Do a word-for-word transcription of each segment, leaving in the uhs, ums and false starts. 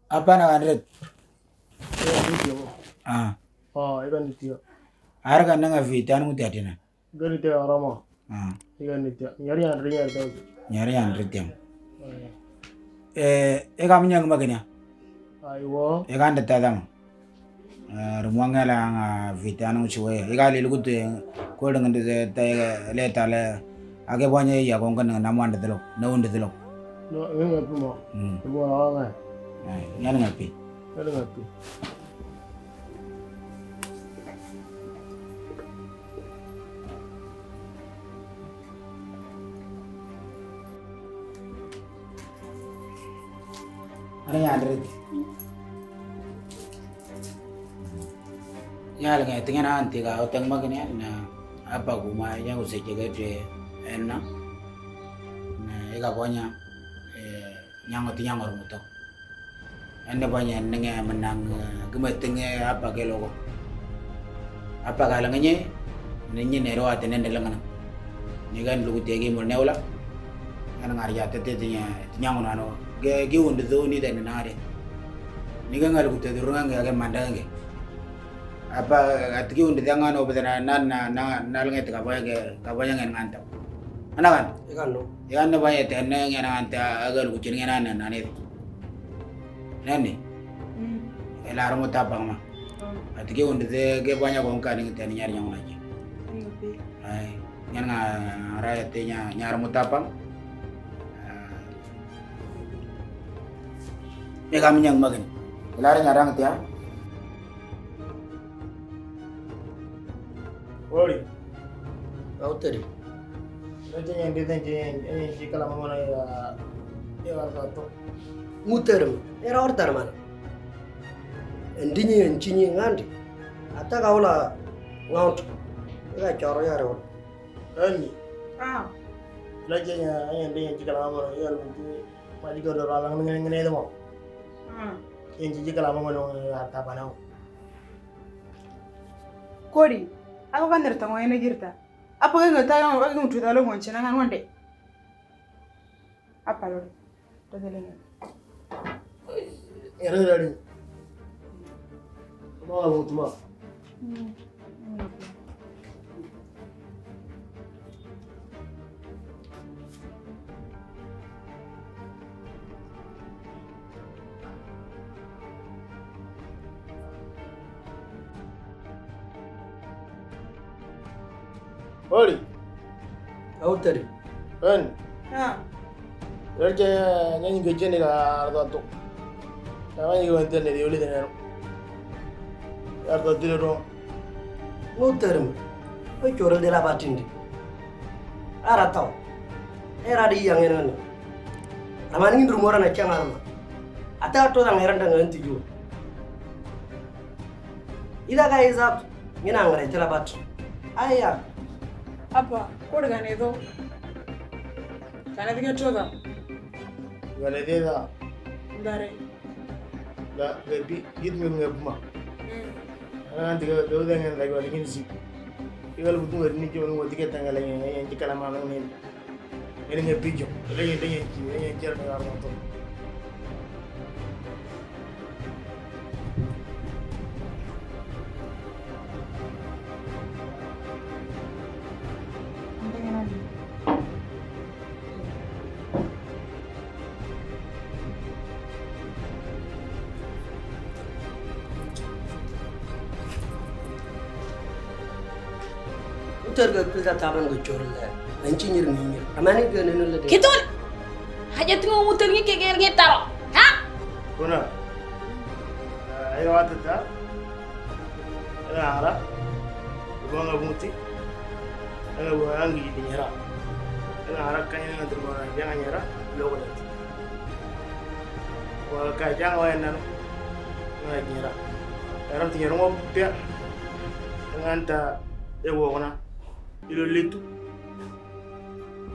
Apa na kan rit? Ega nitio. Ah. Oh, ega nitio. Ara kan nanga vita anu muti atina. Ega nitio arama. Ah. Ega nitio. Nyari andri nyari tau. Nyari andri tiang. Eh, ega minyang maganya. Aiwo. Ega anda tadam. Rumuanga la nga vita anu chiwe. Ega le lugu te ko dengan de te le tale. Age banya ya kong kan na manda telo. Na unda telo. No, ega puma. Hmm. Puma la nga. Ai, yana ngapi. Yana ngapi. Ara ya andri. Ya le ngai tinga na anti ga oteng maganya na apa guma ya usai jaga de enna. Na ega banya, eh, nyango ti nyango muto. Ende banya nenge menang, eh, gemeting, eh, apa ke logo. Apa ka lengenye, nenye nero ate nende lengana. Ni kan lugu tegi mo neula. Kan ngar ya tete tinya, tinya ngono ano. Ge, ge unde do ni den nare. Ni kan ngal lugu tedi runga nge age manda nge. Apa atigi unde danga no bede na, na, na, na, na lenge te kabaya ge, kabaya nge nganta. Ana kan? Ikan no. Ikan no baya te nenge nganta aga lugu chini nge na, na, na, ne. Nani? Hmm. Ela aramo tapang ma. Hmm. Atigi unde de ge banya kong kani te ni nyari nyang lagi. Hmm, oke. Ai, nyan nga ara te nya, nyar mo tapang. Ah. Me kami nyang magin. Ela ara nyarang te ya. Ori. Auteri. Raja yang dia tanya yang yang jika lama mana ya ya kato. Muterem. Era order mana? Endinyi enchini ngandi. Ata kaula ngaunt. Ega choro ya rewa. Ani. Ah. Raja yang yang dia jika lama mana ya lu. Maji ko dora lang ngene ngene demo. Hmm. Yang jika lama mana ya ta bana. Kori, ako kan der tango ene girta. Apa ke ngata yang aku mutu talo ngon chena kan wande. Apa lo? Tadele ne. Era dari. Mau mau tuma. Hmm. Oli. Auteri. En. Ah. Erke nyanyi gejeni ka ardato. Tamanyi gejeni di oli denero. Ardato dilo. Muterem. Oi chorel de la batindi. Ara tau. Era di yang ena. Ramani ngin rumora na chang arma. Ata to dang eran dang enti ju. Ida ka izap ngina ngare tela bat. Aya. Apa, kod gane do. Kana diga choda. Gane de da. Dare. La, gabi, git mi ngabma. Hmm. Ana diga do da ngan da gwa ngin si. Igal butu ngani ke ngwa diga tanga la ngan ngan jikala ma ngan. Ngani ngan pijo. Ngani ngan ngan ngan ngan ngan ngan ngan Utar ga pil ta taban ga choril da. Nanchi nyir ni nyir. Amani ga nenu la de. Kitul. Hajat ngu mutar ngi ke ger ngi taro. Ha? Kuna. Ayo atata. Ena ara. Bunga muti. Ena bunga angi di nyera. Ena ara kanya na terima janga nyera. Logo. Wa ka janga wa nan. Nga nyera. Aram ti nyera ngo pia. Nganta e wo kona. Ilo litu.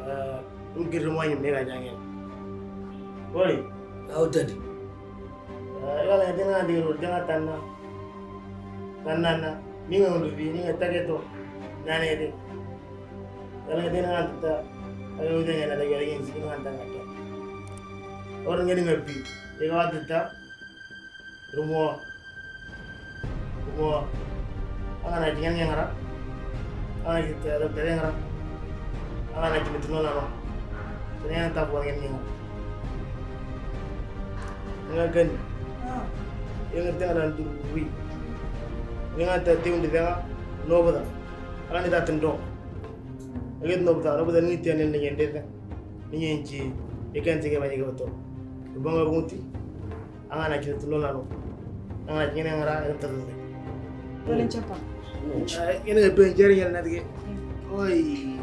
Eh, um kiri mo ni mega jangen. Oi. Au tadi. Eh, wala dina di ro dina tanna. Tanna na. Ni ngi undu bi ni ngi tage to. Nane de. Wala dina ta. Ayo de ngana da yari ngi ngi nganta ngata. Or ngani ngapi. Ega wata ta. Rumo. Rumo. Anga na jingan yang ngara. Anga na jingan yang ngara. Anga na jingan yang ngara. Sini yang tak buang yang ngara. Anga gan. Yang ngerti ada duri. Yang ada tiun di tengah. No bada. Anga ni datang dong. Agad no bada. No bada ni tian yang yang dete. Ni yang ji. Ikan tiga banyak betul. Banga bunguti. Anga na kina tulo nalo. Anga na kina ngara ina talo. Boleh coba. Ina benjari yana nadge. Oi.